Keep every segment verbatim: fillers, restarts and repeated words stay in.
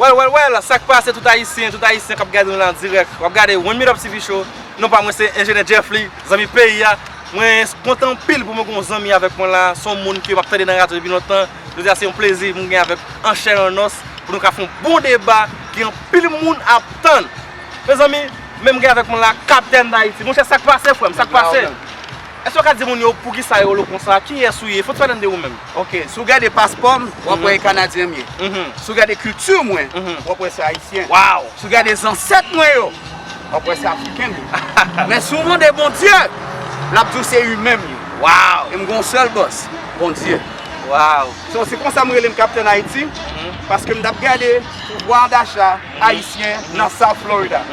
Well, well, well, sa k pase tout Ayisyen, tout Ayisyen k ap gade nou la an dirèk. W ap gade One Minute Up T V Show. Non pa mwen se Enjenyè Jeffly, zanmi peyi a. Mwen kontan anpil pou mwen gen yon zanmi avèk mwen la. Se yon moun ke m ap tande nan radyo depi lontan. Jodi a se yon plezi pou m gen avèk an chè an os, pou nou ka fè yon bon deba ke anpil moun ap tann. Mezanmi, menm gen avèk mwen la Kaptèn Dayiti. Monchè, sa k pase, frè m? Sa k pase? Èske w ka di moun yo poukisa yo rele w konsa? Kiyès ou ye? Fò w pale n de ou menm. Ok, si w gade paspò m, w ap wè e Kanadyen m ye. Si w gade kilti mwen, w ap wè se Ayisyen. Wow! Si w gade zansèt mwen yo, w ap wè se Afriken m ye. Men si w mande Bondye, l ap di w se imen m ye. Wow! E m gen yon sèl bòs, Bondye. Wow! So, se konsa m rele m Kaptèn Ayiti, paske m t ap gade pouvwa dacha ayisyen nan South Florida.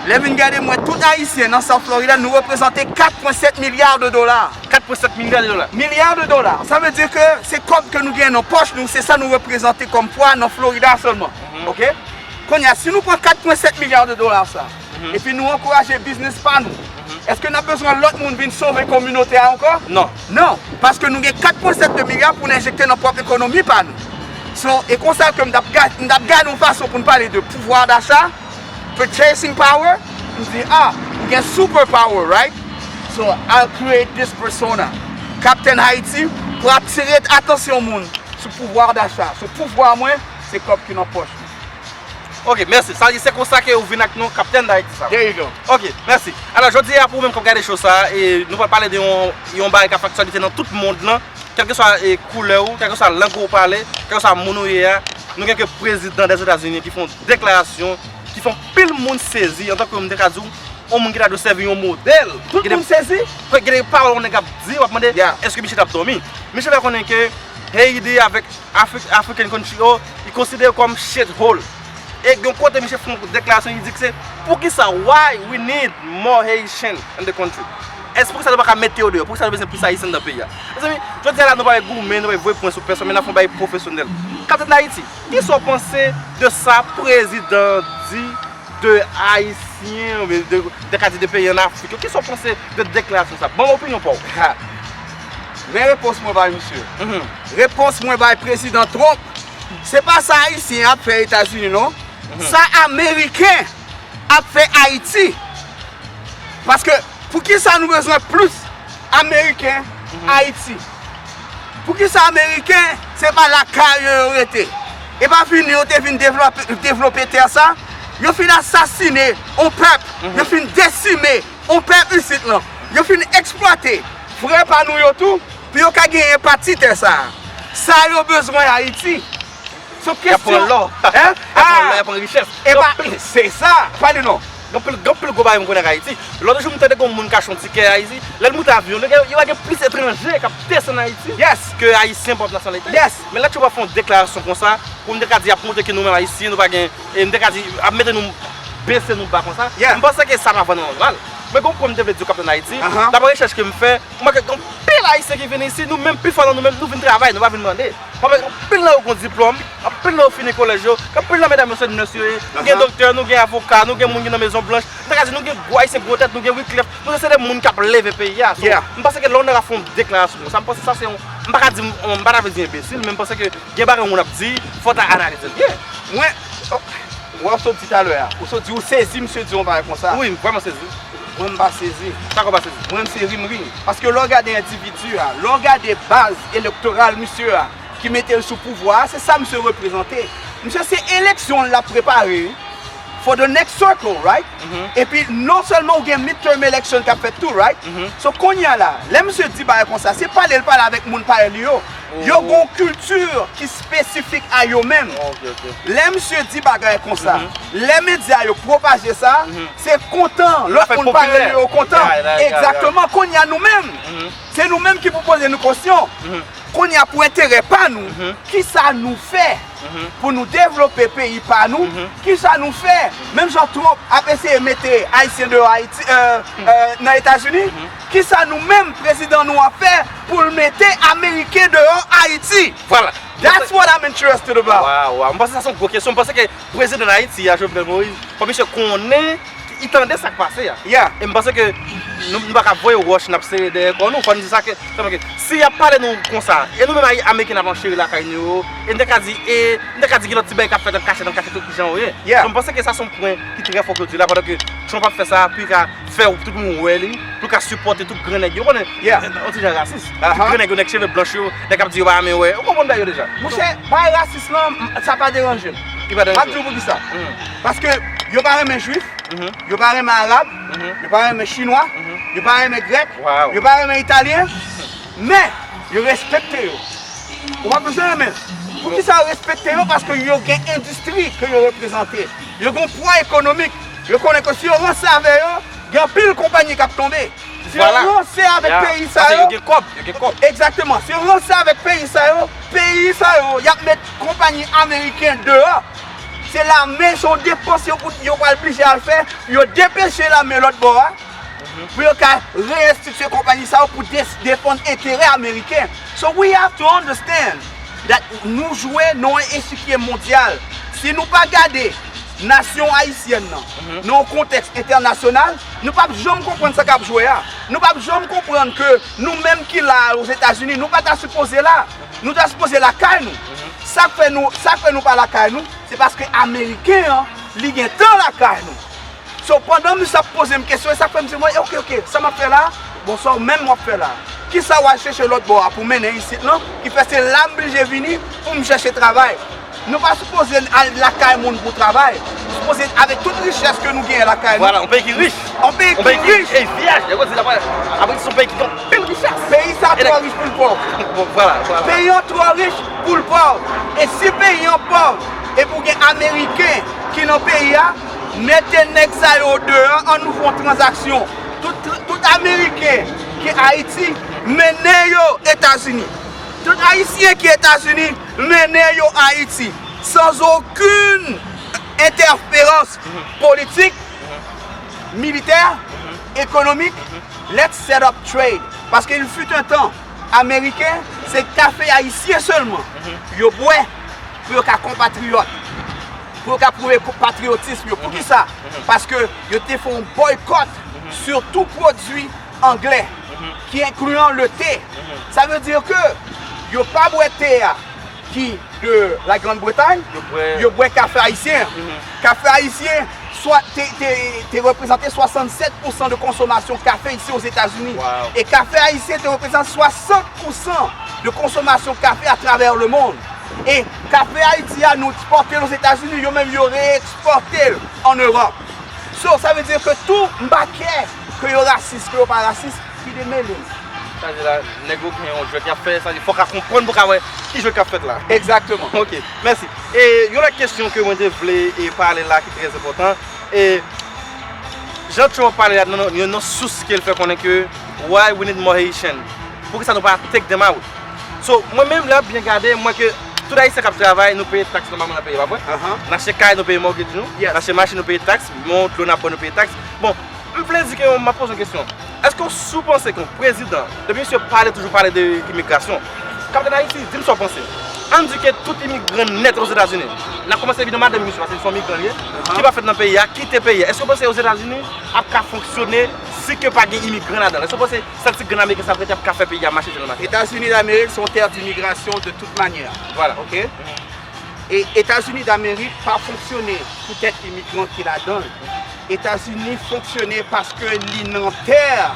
Lè vin gade m wè tout Ayisyen nan South Florida, nou reprezante kat pwen sèt milya de dola. Kat pwen sèt milya de dola. Milya de dola. Sa vle di ke se kòb ke nou gen nan pòch nou, se sa nou reprezante kòm pwa nan Florida sèlman. Ok? Kounye a, si nou pran kat pwen sèt milya de dola sa, epi nou ankouraje biznis pa nou, èske n ap bezwen lòt moun vin sove kominote a ankò? Non. Non, paske nou gen kat pwen sèt de milya pou n enjekte nan pwòp ekonomi pa nou. So, e konsa ke m t ap ga-, m t ap gade yon fason pou n pale de pouvwa dacha, purchasing power, m di, ah, ou gen super power, right? So, I'll create this persona. Kaptèn Haiti, pou atire atansyon moun sou pouvwa dacha. So, pouvwa mwen, se kòb ki nan pòch mwen. Ok, mèsi. Sa vle di se konsa ke ou vin ak non Kaptèn Dayiti sa. There you go. Ok, mèsi. Alò, jodi a, pou ou menm k ap gade show sa, e nou pral pale de yon, yon bagay k ap fè aktyalite nan tout mond lan. Kèlkeswa, e, koulè w, kèlkeswa lang ou pale, kèlkeswa moun ou ye a, nou gen ke prezidan Dèzetazini ki fè yon deklarasyon ki fè anpil moun sezi, antanke moun te ka di w, yon moun ki ta dwe sèvi yon modèl. Tout moun sezi? Gen de pawòl yon nèg ap di, w ap mande, èske misye t ap dòmi? Misye fè konnen ke Haiti avèk Afri-, African country yo, li konsidere kòm shithole. E gen yon kote misye fè yon deklarasyon, li di ke se poukisa, why we need more Haitian in the country? Èske poukisa nou pa ka mete yo deyò? Poukisa nou bezwen plis Ayisyen nan peyi a? Mezanmi, jodi a la, nou pa pral goumen, nou pa pral voye pwen sou pèsonn, men n ap fè yon bagay pwofesyonèl. Kaptèn Dayiti, kisa w panse de sa prezidan di de Ayisyen, oubyen de, de ka di de peyi an Afrik yo? Kisa w panse de deklarasyon sa? Ban m opinyon pa w. Ha. Men repons mwen bay misye. Repons mwen bay prezidan Trump, se pa sa Ayisyen ap fè Etazini non. Sa Ameriken ap fè Ayiti. Paske poukisa nou bezwen plis Ameriken Ayiti? Poukisa Ameriken se pa lakay yo yo rete? E pa vini yo te vin devlope, devlope tè sa? Yo fin asasine yon pèp, yo fin desime yon pèp isit lan. Yo fin eksplwate frè pa nou yo tou, pou yo ka genyen pati tè sa. Sa yo bezwen Ayiti. So, y ap pran lò. Hein? Y ap pran lò, y ap pran richès. E pa, se sa. Pale non. Gen anpil, gen anpil gwo bagay m konnen ak Ayiti. Lòt jou, m tande gen yon moun k achte yon tikè Ayiti. Lè l moute avyon, li gen, li wè gen plis etranje k ap desann Ayiti ke Ayisyen pwòp nasyonalite. Men lòt jou, w ap fè yon deklarasyon konsa, pou m te ka di, y ap montre ke nou menm Ayisyen, nou pa gen, e m te ka di, ap mete nou, bese nou ba konsa. M panse ke sa pa vrèman nòmal. Men gen yon pwen m te vle di w, Kaptèn Ayiti, daprè rechèch ke m fè, ou remake gen anpil Ayisyen ki vin isi, nou menm, pifò nan nou menm, nou vin travay, nou pa vin mande. Paske anpil nan yo gen diplòm, anpil nan yo fini kolèj yo, anpil nan medam yo se nès yo ye, nou gen doktè, nou gen avoka, nou gen moun ki nan Mezon Blanch. M ta ka di nou gen gwo Ayisyen gwo tèt, nou gen Wyclef, nou se de moun k ap leve peyi a. So, m panse ke lè w nan ka fè yon deklarasyon konsa, m panse sa se yon, m pa ka di, m pa ta vle di enbesil, men m panse ke gen bagay yon moun ap di, fò w ta analize l byen. Mwen, w ap sot di talè a, ou sot di ou sezi misye di yon bagay konsa. Wi, m vrèman sezi. Mwen m pa sezi. Sa k w pa sezi? Mwen m se rimri. Paske lè w gade endividi a, lè w gade baz elektoral misye a, ki mete l sou pouvwa a, se sa misye reprezante. Misye se eleksyon l ap prepare for the next circle, right? Epi non sèlman ou gen midterm election k ap fèt tou, right? So kounye a la, lè misye di bagay konsa, se pale l pale avèk moun parèy li yo. Yo gen yon kilti ki espesifik a yo menm. Lè misye di bagay konsa, lè medya yo pwopaje sa, se kontan lòt moun parèy yo kontan. Egzakteman, kounye a nou menm, se nou menm ki pou poze nou kesyon. Kounye a pou enterè pa nou, kisa nou fè pou nou devlope peyi pa nou? Kisa nou fè? Menm jan Trump ap eseye mete Ayisyen deyò Ayiti, euh, euh, nan Etazini, kisa nou menm prezidan nou ap fè pou l mete Ameriken deyò Ayiti? Vwala. That's what I'm interested about. Waw, waw. M panse sa se yon gwo kesyon. M panse ke prezidan Ayiti a, Jovenel Moïse, fò misye konnen ki li tande sa k pase a. Yeah. E m panse ke nou, nou pa ka voye wòch, n ap sere dèyè kò nou. Fò n di sa ke, sa ke si y ap pale nou konsa, e nou menm Ay-, Ameriken n ap ancheri lakay nou yo, e n te ka di, e n te ka di gen lòt ti bagay k ap fèt an kachèt, an kachèt, tout jan yo ye. Yeah. So, m panse ke sa se yon pwen ki trè fò ke w di la, pandan ke Trump ap fè sa, pou l ka fè tout moun wè li, pou l ka sipòte tout gran nèg yo, konnen, yeah, yon ti jan rasis. Aha. Tout gran nèg yo, nèg cheve blanch yo, nèg k ap di yo pa renmen wè. Ou konprann bagay yo deja. Monchè, bagay rasis lan, m- sa pa deranje m. Li pa deranje. M ap di w poukisa. Mhm. Paske yo pa renmen jwif, mhm, yo pa renmen arab, mhm, yo pa renmen chinwa, mhm, yo pa renmen grèk, wow, yo pa renmen italyen, men yo respekte yo. Ou pa bezwen renmen. Poukisa yo respekte yo? Paske yo gen endistri ke yo reprezante. Yo gen pwa ekonomik. Yo konnen ke si yo ranse avè yo, gen anpil konpayi k ap tonbe. Si yo, vwala, ranse avèk, ya, peyi sa paske yo, yo gen kòb, yo gen kòb. Egzakteman. Si yo ranse avèk peyi sa yo, peyi sa yo, y ap met konpayi ameriken deyò. Se lame, se yon depans yo, pou- yo pral blije al fè. Yo depeche lame lòt bò a, mhm, pou yo ka reyestitye konpayi sa yo pou des- defann enterè ameriken. So we have to understand that nou jwe nan yon echikye mondyal. Si nou pa gade nasyon ayisyèn nan, mhm, nan yon kontèks entènasyonal, nou p ap janm konprann sa k ap jwe a. Nou p ap janm konprann ke nou menm ki la a Ozetazini, nou pa ta sipoze la. Nou ta sipoze lakay nou. Mhm. Sa k fè nou, sa k fè nou pa lakay nou, se paske Ameriken an, li gentan lakay nou. So, pandan misye ap poze m kesyon, e sa k fè m di, mwen, oke, oke, sa m ap fè la, bon, sa w menm w ap fè la. Kisa w al chèche lòt bò a pou mennen isit lan, ki fè se la m blije vini pou m chèche travay. Nou pa sipoze al lakay moun pou travay. Nou sipoze avèk tout richès ke nou genyen lakay nou. Vwala, yon peyi ki rich. Yon peyi ki rich. Yon peyi ki, e, vyaj. Lè w di la, apre, se yon peyi ki gen anpil richès. Peyi sa twò rich pou l pòv. Bon, vwala, vwala. Peyi an twò rich pou l pòv. E si peyi an pòv, epi w gen Ameriken ki nan peyi a, mete nèg sa yo deyò, ann nou fè yon tranzaksyon. Tout, tout Ameriken ki Ayiti, mennen yo Etazini. Tout Ayisyen ki Etazini, mennen yo Ayiti. Sans aucune interférence politique, militaire, économique. Let's set up trade. Parce qu'il fut un temps, Ameriken, se kafe ayisyen sèlman yo bwè pou yo ka konpatriyòt, pou yo ka pwouve ko- patriyotism yo. Poukisa? Paske yo te fè yon boycott sur tout pwodui anglè, ki enkliyan le thé. Sa vle di ke yo pa bwè te a ki de la Grande Bretagne, yo bwè, yo bwè kafe ayisyen an. Kafe ayisyen swa, te, te, te reprezante swasannsèt pousan de konsomasyon kafe isi Ozetazini. Wow. E kafe ayisyen te reprezante swasant pousan de konsomasyon kafe atravè lemonn. E kafe Ayiti a, nou ekspòte l Ozetazini, yo menm yo reekspòte l ann Ewòp. So, sa vle di ke tou, m pa kè ke yo rasis, ke yo pa rasis, ki demele m. Sa vle di la, nèg yo gen yon jwèt y ap fè, sa vle di fòk a konprann pou ka wè ki jwèt k ap fèt la. Egzakteman. Ok, mèsi. E yon lòt kesyon ke mwen te vle e pale la ki trè enpòtan, e jan Trump ap pale la, nan, nan, nan sous ke l fè konnen ke why we need more Haitian. Poukisa nou pa take them out? So, mwen menm, lè m byen gade, m wè ke tout Ayisyen k ap travay, nou peye taks nòmalman nan peyi a, pa vre? Ahan. N achte kay, nou peye mortgage nou. Yes. N achte machin, nou peye taks. Bon, dlo n ap bwè, nou peye taks. Bon, m vle di ke m ap poze yon kesyon. Èske w, si w panse ke yon prezidan, depi misye pale, toujou pale de imigrasyon, k ap vin Ayiti, di m sa w panse. Ann di ke tout imigran nèt Ozetazini, n ap kòmanse epi nan madanm misye, paske li se yon migran li ye, ki pa fèt nan peyi a, kite peyi a. Èske w panse Ozetazini ap ka fonksyone si ke pa gen imigran ladan l? Èske w panse sa ti grenn ameriken sa ap rete ap ka fè peyi a mache jan l mache? Etazini Damerik se yon tè dimigrasyon de tout manyè. Vwala. Ok? E Etazini Damerik pa fonksyone poutèt imigran ki ladan l. Etazini fonksyone paske li nan tè,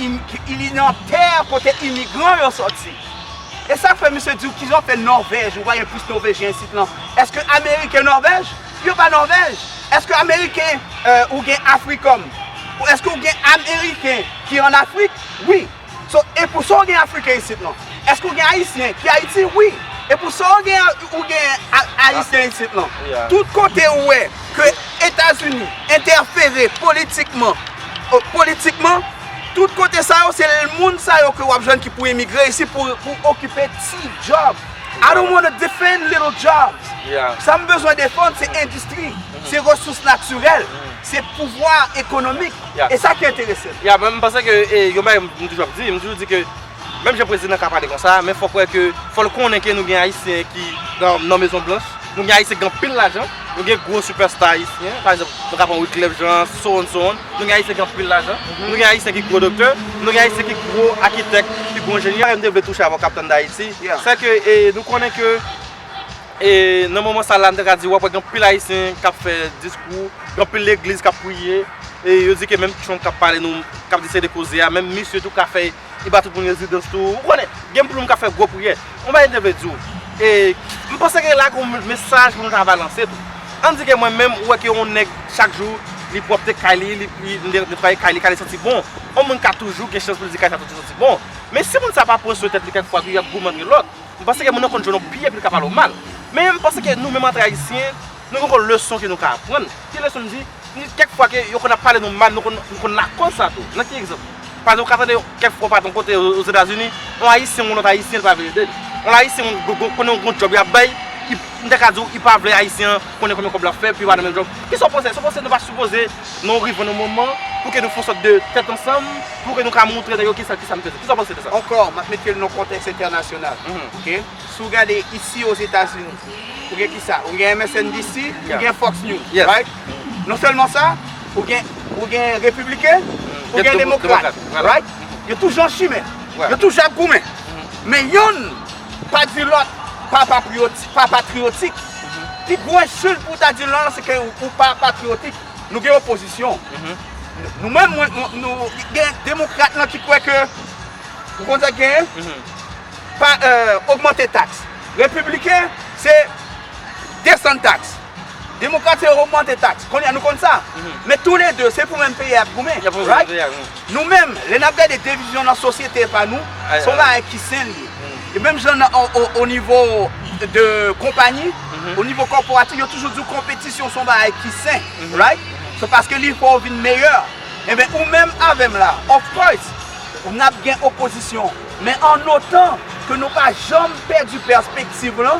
im- li nan tè kote imigran yo sòti. E sa k fè misye di w kijan w fè Nòvèj, ou pa gen plis Nòvejyen isit lan. Èske Ameriken Nòvèj? Yo pa Nòvèj. Èske Ameriken, euh, ou gen Africom? Ou èske ou gen Ameriken ki an Afrik? Wi. So, e pou sa w gen Afriken isit lan. Èske w gen Ayisyen ki Ayiti? Wi. E pou sa w gen, ou gen A- Ayisyen isit lan. Yeah. Tout kote ou wè ke Etazini entèfere politikman, euh, politikman, tout kote sa yo, se moun sa yo ke w ap jwenn ki pou imigre isi pou, pou okipe ti djòb. I don't wanna defend little jobs. Yeah. Sa m bezwen defann, se endistri, se resous natirèl, se pouvwa ekonomik. Yeah. E sa ki enterese m. Ya, men m panse ke, e, yon bagay m, m toujou ap di, m toujou di ke menm jan prezidan ka pale konsa, men fòk wè ke, fò l konnen ke nou gen Ayisyen ki nan, nan Mezon Blanch, nou gen Ayisyen ki gen anpil lajan, Nou gen gwo sipèsta ayisyen, pa egzanp, nou ka pran Wyclef Jean, so on, so on. Nou gen ayisyen ki anpil lajan, nou gen ayisyen ki gwo doktè, nou gen ayisyen ki gwo akitèk, ki gwo enjenyè. Sa m te vle touche avè w, Kaptenn Dayiti, se ke e, nou konnen ke e, nan moman sa la, m te ka di, w ap wè gen anpil ayisyen k ap fè diskou, gen anpil legliz k ap priye, e yo di ke menm Trump k ap pale nou, k ap di seri de koze a, menm misye tou ka fè li ba tout moun rezidans tou. Ou konnen, gen anpil moun k ap fè gwo priyè. Yon bagay m te vle di w. E, m panse ke la gen yon mesaj pou nou ta balanse tou. Ann di ke mwen menm, ou wè ke yon nèg, chak jou, li pwòpte kay li, li, li netwaye kay li, kay li santi bon. Yon moun ka toujou gen chans pou l di kay sa toujou santi bon. Men si moun sa pa pran swen tèt li kèk fwa, ke y ap goumen antre lòt, m panse ke moun nan konn jwenn yon pye pou l ka pale w mal. Men m panse ke nou menm antre ayisyen, nou gen yon leson ke nou ka aprann. Ki leson m di? Kèk fwa ke yo konn ap pale nou mal, nou konn, nou konn lakòz sa tou. Nan ki egzanp? Pa egzanp, ou ka tande kèk fwa ou pa t yon kote o- Ozetazini, yon ayisyen ou lòt ayisyen li pa vle ede l. Yon ayisyen ou gon- gon- konnen yon gwo djòb y ap bay, li, m te ka di w, li pa vle ayisyen an konnen konbyen kòb l ap fè, pou li pa nan menm djòb. Kisa w panse? Èske w panse nou pa sipoze nou rive nan moman pou ke nou fè yon sòt de tèt ansanm, pou ke nou ka montre nèg yo kisa, kisa nou peze? Kisa w panse de sa? Ankò, m ap mete l nan kontèks entènasyonal. Oke? Si w gade isi Ozetazini, ou gen kisa? Ou gen M S N B C, ou gen Fox News, right? Non sèlman sa, ou gen, ou gen Repibliken, ou gen Demokrat, right? Yo toujou an chimen. Yo toujou ap goumen. Men yonn pa di lòt pa patriyoti- pa patriyotik. Pi gwo ensilt pou w ta di lòt la, se ke ou, ou pa patriyotik. Nou gen opozisyon. Nou menm, mwen, nou, nou gen demokrat lan ki kwè ke, ou konn sa k genyen? Pa, euh, ogmante taks. Repibliken, se desann taks. Demokrat, se ogmante taks. Kounye a, nou konn sa. Men tou le de, se pou menm peyi a y ap goumen, right? Nou menm, lè n ap gade divizyon nan sosyete pa nou, se yon bagay ki sen li ye. E menm jan nan, o, o, o nivo de konpayi, o nivo kòporatif, yo toujou di w konpetisyon se yon bagay ki sen, right? Se paske li fè w vin meyè. Enben, ou menm avè m la, of course, n ap gen opozisyon. Men an otan ke nou pa janm pèdi pèspektiv lan,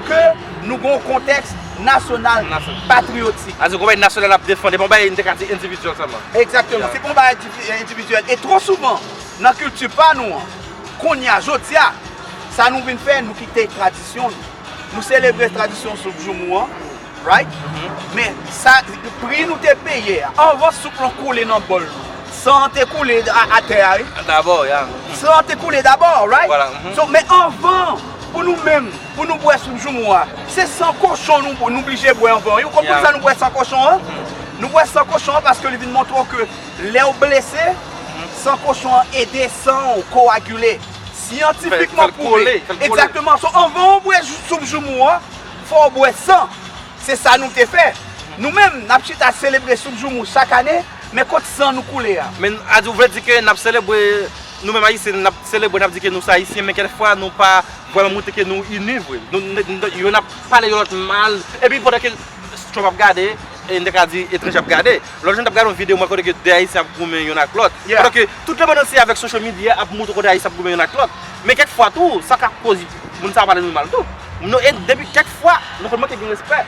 ke nou gen yon kontèks nasyonal patriyotik. Sa di gon bagay nasyonal ap defann, e pa yon bagay n te ka di endividyèl sèlman. Egzakteman, se pa yon bagay divi- endividyèl. E twò souvan, nan kilti pa nou an, kounye a, jodi a, sa nou vin fè, nou kite tradisyon nou. Nou selebre tradisyon soup joumou an, right? Men sa, pri nou te peye a, anvan soup lan koule nan bòl nou, san an te koule a- atè a, wi. Dabò, ya. San an te koule dabò, right? So, men anvan, pou nou menm, pou nou bwè soup joumou a, se san kochon nou, nou blije bwè anvan, wi. Ou konprann poukisa nou bwè san kochon an? Nou bwè san kochon an paske li vin montre w ke lè w blese, san kochon an ede san w koagile. Syantifikman pwouve. Egzakteman. So, anvan w bwè jou- soup joumou an, fò w bwè san. Se sa nou te fè. Nou menm, n ap chita selebre soup joumou chak ane, men kot san nou koule a? Men, a di, ou vle di ke n ap selebre, nou menm ayisyen, n ap selebre, n ap di ke nou se ayisyen, men kèk fwa nou pa vrèman montre ke nou ini vre. Nou, n- n- yo n ap pale yon lòt mal, epi pandan ke Trump ap gade, e n te ka di etranje ap gade. Lòt jou n t ap gade yon videyo, mwen kote ke de ayisyen ap goumen youn ak lòt. Pandan ke tout lemonn antye avèk social media ap montre kote ayisyen ap goumen youn ak lòt. Men kèk fwa tou, sa ka koz moun sa pale nou mal tou. Nou, e depi kèk fwa, nou konn manke gen respè.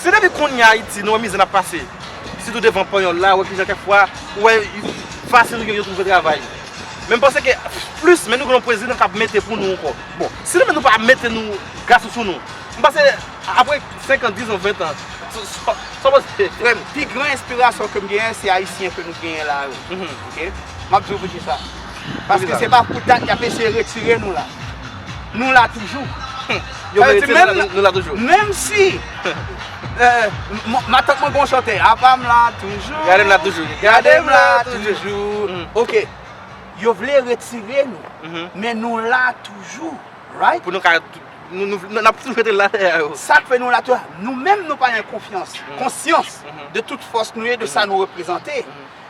Si depi kounye a Ayiti, nou wè mizè n ap pase, sitou devan panyòl la, wè kijan kèk fwa, ou wè fasil yo, yo twouve travay. Men m panse ke plis, men nou gen yon prezidan k ap mete pou nou ankò. Bon, si nou menm nou pa mete nou, gras nou sou nou, m panse apre senk an, diz an, ven an, sa, sa, sa panse. Frè m, pi gran enspirasyon ke m genyen, se ayisyen ke nou genyen la yo. Oke? M ap di w poukisa. Paske se pa pou dat y ap eseye retire nou la. Nou la toujou. Yo vle retire nou la, nou la toujou. Menm si, euh, m- m- matant mwen gon chante, apa m la toujou. Gade m la toujou. Gade m la toujou. Oke. Yo vle retire nou, men nou la toujou, right? Pou nou ka, nou, nou, nou, n ap toujou rete la, yo. Sa k fè nou la toujou, nou menm nou pa gen konfyans, konsyans de tout fòs nou ye, de sa nou reprezante.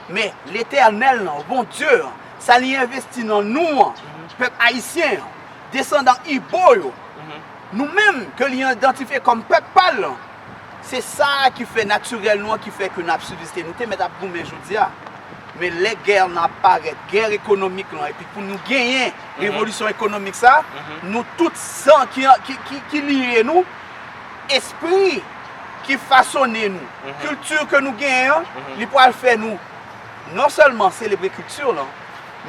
Men Letènèl lan, Bondye an, sa li envesti nan nou an, pèp ayisyen an, desandan Ibo yo, nou menm ke li idantifye kòm pèp pa l lan, se sa ki fè natirèl nou an ki fè ke n ap sibziste. Nou te mèt ap goumen jodi a. Men lè gè lan ap parèt, gè ekonomik lan, epi pou nou genyen revolisyon ekonomik sa, nou tout san ki, ki, ki, ki liye nou, espri ki fasone nou, kilti ke nou genyen an, li pral fè nou non sèlman selebre kilti lan,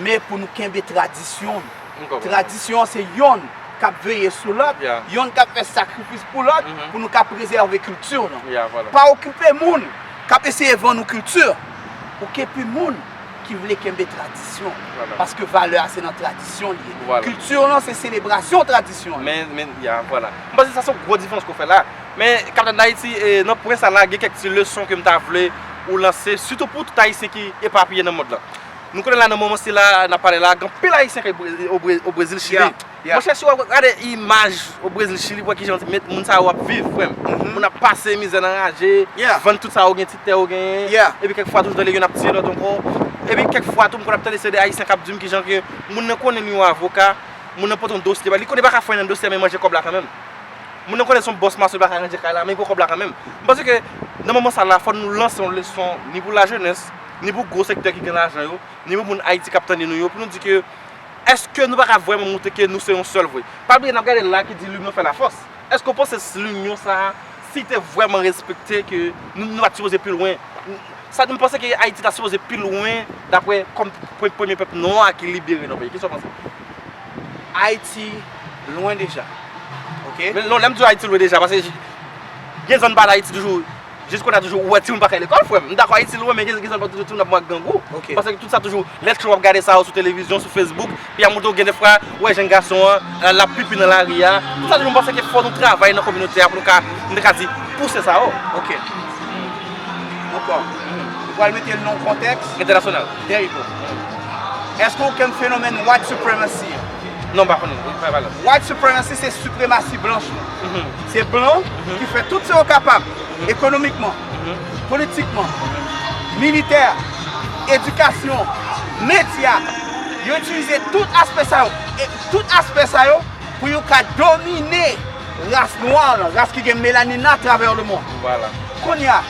men pou nou kenbe tradisyon nou. Tradisyon an se yonn k ap veye sou lòt, Yeah. Yonn k ap fè sakrifis pou lòt, Mhm. pou nou ka prezève kilti nou. Yeah, voilà. Pa okipe moun k ap eseye vann ou kilti. Okipe moun ki vle kenbe tradisyon. Voilà. Paske valè a se nan tradisyon li ye. Voilà. Kilti nou se selebrasyon tradisyon. Men, men, ya, vwala. M panse sa se yon gwo diferans ke w fè la. Men, Kaptèn Dayiti, e, nan pwen sa la, gen kèk ti leson ke m ta vle ou lanse, sitou pou tout Ayisyen ki epapiye nan mond lan. Nou konnen la, nan moman sila, n ap pale la, gen anpil Ayisyen ki o Bre-, o Bre-, o Brezil, Chili. Yeah, yeah. Monchè, si w ap gade imaj o Brezil, Chili, pou wè kijan met moun sa yo ap viv, frè m. Mhm. Moun ap pase mizè nan raje, Yeah. vann tout sa yo gen, ti tè yo genyen. Yeah. Epi kèk fwa toujou tande youn ap tiye lòt ankò. Epi kèk fwa tou, m konn ap tande se de Ayisyen k ap di m kijan ke moun nan konnen li yon avoka, moun nan pote yon dosye ba li, konnen li pa ka fè anyen nan dosye a, men manje kòb la kanmenm. Moun nan konnen se yon bòs mason, li pa ka ranje kay la, men li pran kòb la kanmenm. M panse ke nan moman sa la, fò nou lanse yon leson ni pou lajenès, ni pou gwo sektè ki gen lajan yo, ni pou moun Ayiti k ap tande nou yo, pou nou di ke èske nou pa ka vrèman montre ke nou se yon sèl vre? Pa bliye n ap gade la ki di l'union fait la force. Èske w panse si linyon sa a, si te vrèman respekte ke nou, nou pa t sipoze pi lwen? Sa, m panse ke Ayiti ta sipoze pi lwen dapre kòm pre-, premye pèp nwa ki libere nan peyi. Kisa w panse? Ayiti lwen deja. Ok? Men non, lè m di w Ayiti lwen deja, paske gen zòn pa Ayiti toujou, jis kounye a toujou, ou wè timoun pa ka lekòl, frè m. M dakò Ayiti lwen, men gen, gen zòn pa toujou timoun ap mò ak grangou. Ok. Paske tout sa toujou, lè w ap gade sa yo sou televizyon, sou Facebook, epi y ap montre w gen de fwa, ou wè jèn gason an, l ap pipi nan lari a. Tout sa toujou, m panse ke fò nou travay nan kominote a pou nou ka, nou ka di, pouse sa yo. Ok. Ankò. Nou pral mete l nan yon kontèks. Entènasyonal. There you go. Èske w konn fenomèn white supremacy? Non, m pa konnen. Wi, pa pale. White supremacy se sipremasi blanch. Mhm. Se blan ki fè tout sa yo kapab, ekonomikman, politikman, militè, edikasyon, medya. Yo itilize tout aspè sa yo, e tout aspè sa yo pou yo ka domine ras nwa lan, ras ki gen melanin nan atravè lemonn. Vwala. Kounye a,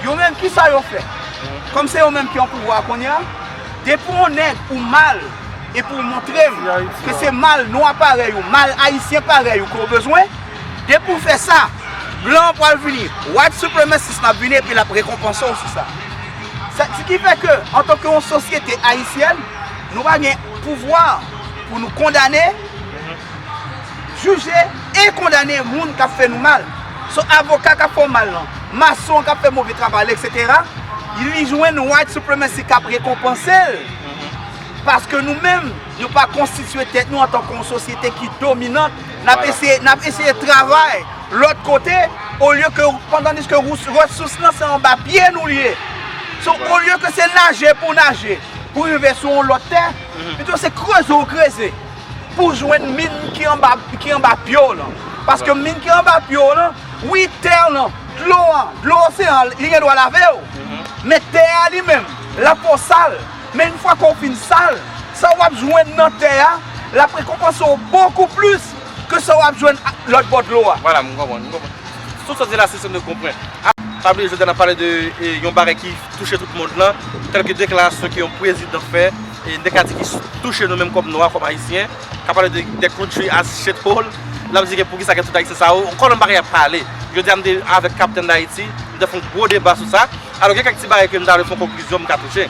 yo menm, kisa yo fè? Kòm se yo menm ki an pouvwa kounye a, depi yon nèg ou mal, epi w montre m ke se mal nwa parèy ou, mal ayisyen parèy ou ke w bezwen, depi w fè sa, blan an pral vini, white supremacist lan ap vini epi l ap rekonpanse w sou sa. Sa, se ki fè ke, antanke yon sosyete ayisyèn, nou pa gen pouvwa pou nou kondane, jije e kondane moun k ap fè nou mal. So, avoka k ap fè w mal lan, mason k ap fè move travay la, etsetera, li jwenn white supremacy k ap rekonpanse l. Paske nou menm, nou pa konstitye tèt nou antanke yon sosyete ki dominant. N ap Vwala. eseye, n ap eseye travay lòt kote, olye ke, pandandiske rous-, resous lan se anba pye nou li ye. So, Vwala. Olye ke se naje pou naje, pou rive sou yon lòt tè, pito se kreze w kreze pou jwenn min ki anba, ki anba pye w lan. Paske Vwala. Min ki anba pye w lan, wi, tè w lan, dlo an, dlo oseyan an, li gen dwa lave w. Men tè a li menm, l ap fè w sal. Men yon fwa ke w fin sal, sa w ap jwenn nan tè a, l ap rekonpanse w bokou plis ke sa w ap jwenn a, lòt bò dlo a. Vwala, m konprann, m konprann. Tout sa w di la, se sa nou konprann. A, pa bliye, jodi a n ap pale de, e, yon bagay ki touche tout mond lan, tèlke deklarasyon ke yon prezidan fè, e, n te ka di ki touche nou menm kòm nwa, kòm ayisyen, ka pale de, de country as shithole, l ap di ke poukisa gen tout ayisyen sa yo, kòm bagay ap pale. Jodi a, m te avèk Kaptèn Dayiti, m te fè yon gwo deba sou sa. Alò, gen kèk ti bagay ke m ta vle fè yon konklizyon, m ka touche.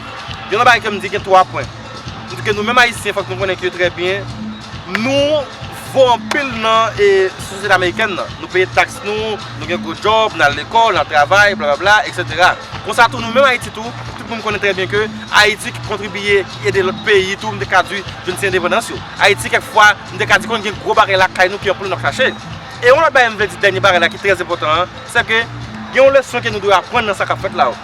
Gen yon bagay ke m di gen twa pwen. M di ke nou menm ayisyen, fòk nou konnen ke trè byen, nou vo anpil nan, e, sosyete amerikèn nan. Nou peye taks nou, nou gen gwo djòb, n al lekòl, n al travay, blablabla, etsetera. Konsa tou, nou menm Ayiti tou, tout moun konnen trè byen ke Ayiti ki kontribiye ede lòt peyi tou, m te ka di, jwenn ti endepandans yo. Ayiti, kèk fwa, m te ka di konn gen gwo bagay lakay nou ki anpil nou ap chache. E yon lòt bagay m vle di, dènye bagay la ki trè enpòtan an, se ke gen yon leson ke nou dwe aprann nan sa k ap fèt la yo.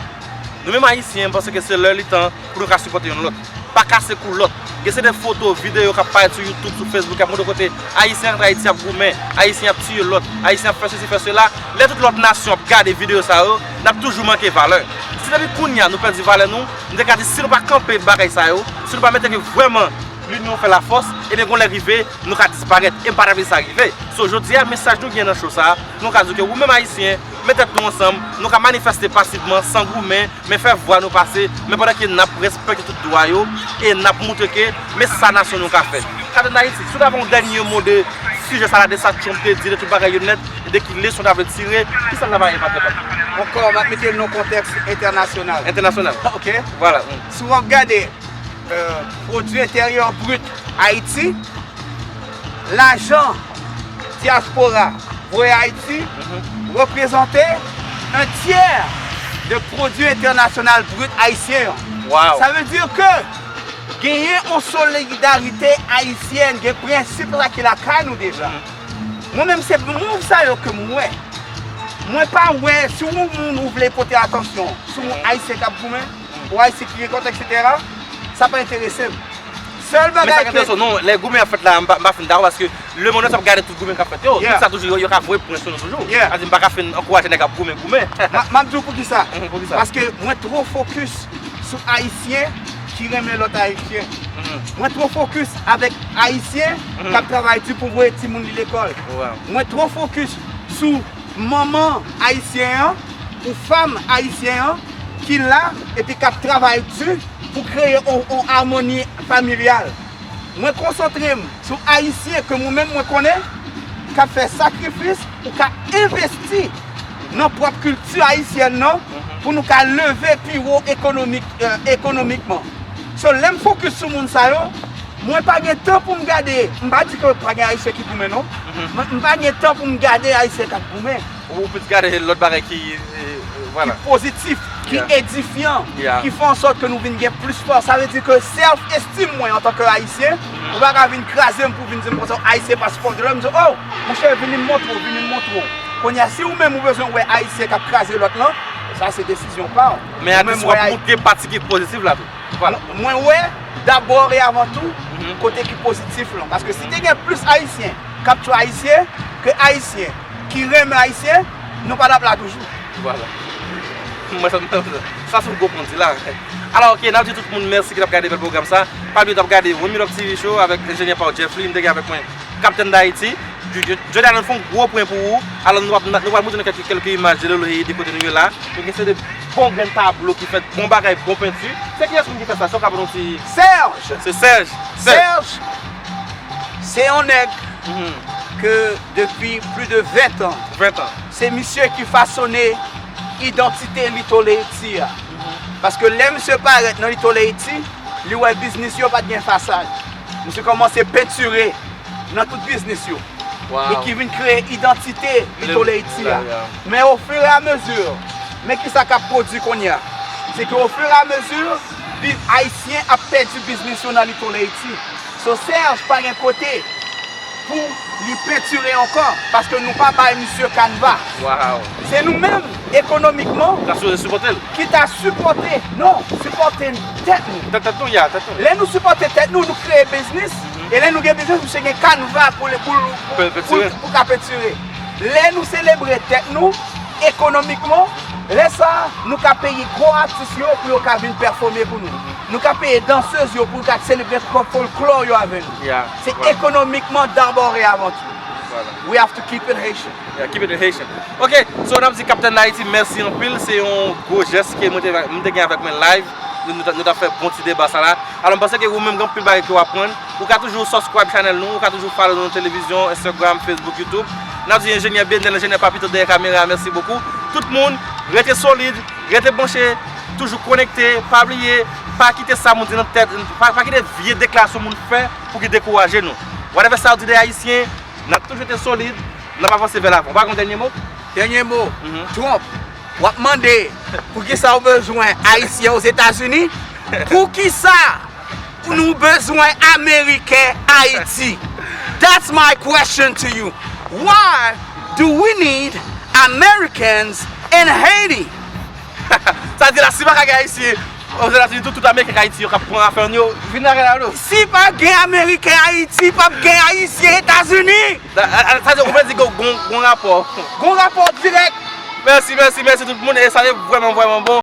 Nou menm Ayisyen, m panse ke se lè li tan pou nou ka sipòte youn lòt. Pa kase kou lòt. Gen se de foto, videyo k ap parèt sou YouTube, sou Facebook, k ap montre kote Ayisyen antre Ayiti ap goumen, Ayisyen ap tiye lòt, Ayisyen ap fè sesi, fè sela. Lè tout lòt nasyon ap gade videyo sa yo, n ap toujou manke valè. Si depi kounye a nou pèdi valè nou, m te ka di si nou pa kanpe bagay sa yo, si nou pa mete ke vrèman linyon fè lafòs, ebyen gon lè rive, nou ka disparèt. E m pa ta vle sa rive. So, jodi a, mesaj nou gen nan show sa a, nou ka di ke ou menm Ayisyen, met tèt nou ansanm, nou ka manifeste pasivman, san goumen, men fè vwa nou pase, men pandan ke n ap respekte tout dwa yo, e n ap montre ke men sa nasyon nou ka fè. Kaptèn Dayiti, si w ta fè yon dènye mo de sijè sa la, de sa Trump te di, de tout bagay yo nèt, de ki leson w ta vle tire, kisa l ta va epate pèp? Ankò, m ap mete l nan kontèks entènasyonal. Entènasyonal. Ok? Vwala. Si w ap gade, euh, pwodui enteryè brit Ayiti, lajan dyaspora voye Ayiti reprezante un tiers de pwodui entènasyonal brit ayisyen an. Wow. Sa vle di ke genyen yon solidarite ayisyèn, gen prensip la ki lakay nou deja. Mwen menm se move sa yo ke m wè. Mwen pa wè si yon moun ou vle pote atansyon sou yon ayisyen k ap goumen, ou ayisyen ki rekòlte, etsetera, sa pa enterese m. Sèl Men sa bagay k enteresan non, lè goumen ap fèt la, m pa m pa fin dakò paske lemonn antye ap gade tout goumen k ap fèt yo. Yeah. Tout sa toujou, yo, yo ka voye pwen sou nou toujou. Yeah. Sa di m pa ka fin ankouraje nèg k ap goumen, goumen. M a- m ap di w poukisa. Mhm, poukisa? Paske mwen twò fokis sou ayisyen ki renmen lòt ayisyen. Mhm. Mwen twò fokis avèk ayisyen Mhm. k ap travay di pou voye timoun li lekòl. Wow. Mwen twò fokis sou manman ayisyen an ou fanm ayisyen an ki la epi k ap travay di pou kreye yon, yon amoni familyal. Mwen konsantre m sou ayisyen ke mwen menm mwen konnen k ap fè sakrifis ou ka envesti nan pwòp kilti ayisyèn nan pou nou ka leve pi wo ekonomik, eh, ekonomikman. So lè m fokis sou moun sa yo, mwen pa gen tan pou m gade, m pa di ke pa gen ayisyen ki goumen non, men m pa gen tan pou m gade ayisyen k ap goumen. Ou plis gade lòt bagay ki, eh, eh, vwala. Pozitif, ki Yeah. edifyan, Yeah. ki fè an sòt ke nou vin gen plis fòs. Sa vle di ke self esteem mwen antanke ayisyen, ou pa ka vin kraze m pou vin di m konsa ayisyen pa sipòte lòt. M di, oh, monchè, vini m montre w, vini m montre w. Kounye a, si ou menm ou bezwen wè ayisyen k ap kraze lòt lan, sa se desizyon pa w. Men Ou atis menm w ap wè montre pati ki pozitif la tou. Vwala. Mwen wè dabò e avan tou kote ki pozitif lan. Paske si te gen plis ayisyen k ap tchwe ayisyen ke ayisyen ki renmen ayisyen, nou pa t ap la toujou. Vwala. Mwen sa, sa se yon gwo pwen di la. Alò, ok, n ap di tout moun mèsi ki t ap gade bèl pwogram sa. Pa bliye t ap gade One Minute T V Show avèk enjenyè pa w Jeffly, m te gen avèk mwen Kaptèn Dayiti. Jodi a nou fè yon gwo pwen pou ou. Alò nou ap nou pral montre nou kèk kèlke imaj de Lolo e de kote nou ye la. Nou gen se de bon grenn tablo ki fèt, bon bagay, bon penti. Se kiyès moun ki fè sa? Sa w ka ban nou ti Serge! Se Serge. Serge. Serge, se yon nèg ke depi plis de ven tan, Ven tan. se misye ki fasone idantite Little Haiti a. Paske lè misye parèt nan Little Haiti, li wè biznis yo pa t gen fasad. Misye kòmanse pentire nan tout biznis yo. Wow. E ki vin kreye idantite Little Haiti a. Yeah. Men ofiramezi, men ki sa k ap pwodui kounye a? Se ke ofiramezi, bi- Ayisyen ap pèdi biznis yo nan Little Haiti. So Serge pa gen kote pou li pentire ankò, paske nou pa bay misye kanva. Wow. Se nou menm, ekonomikman, N ap sipoze sipòte l. ki ta sipòte, non, sipòte tèt nou. Tèt tèt nou, ya, tèt nou. Lè nou sipòte tèt nou, nou kreye biznis. E lè nou gen biznis, misye gen kanva pou, pou, pou, Pou, pou pentire. pou, pou ka pentire. Lè nou selebre tèt nou, ekonomikman, lè sa, nou ka peye gwo atis yo pou yo ka vin pèfòme pou nou. Nou ka peye dansez yo pou yo ka selebre fòlklò yo avè nou. Ya, Se vwala. Ekonomikman dabò e avan tou. Vwala. We have to keep it Haitian. Yeah, keep it Haitian. Ok, so n ap di Kaptèn Dayiti mèsi anpil. Se yon gwo jès ke mwen te, mwen te gen avèk mwen live. Nou, nou, t- nou t ap fè bon ti deba sa la. Alò, m panse ke ou menm gen anpil bagay ke w aprann. Ou ka toujou subscribe channel nou, ou ka toujou follow nou nan televizyon, Instagram, Facebook, YouTube. N ap di enjenyè Benel, enjenyè Papito dèyè kamera, mèsi bokou. Tout moun, rete solid, rete branche, toujou konekte, pa bliye, pa kite sa moun di nan tèt, pa, pa kite vye deklarasyon moun fè pou ki dekouraje nou. Whatever sa yo di de Ayisyen, n ap toujou rete solid, n ap avanse vè lavan. Ou pa gen yon dènye mo? Dènye mo, Mhm. Trump, w ap mande poukisa w bezwen Ayisyen Ozetazini? Poukisa nou bezwen Ameriken Ayiti? That's my question to you. Why do we need Americans in Haiti? Sa di la, si pa ka gen Ayisyen Ozetazini, tout, tout Ameriken k Ayiti yo k ap pran afè nou yo, vin lage la nou. Si pa gen Ameriken Ayiti, p ap gen Ayisyen Etazini. Sa, a, a, sa di, ou vle di gon, gon, gon rapò. Gon rapò dirèk. Mèsi, mèsi, mèsi tout moun. E sa te vrèman, vrèman bon.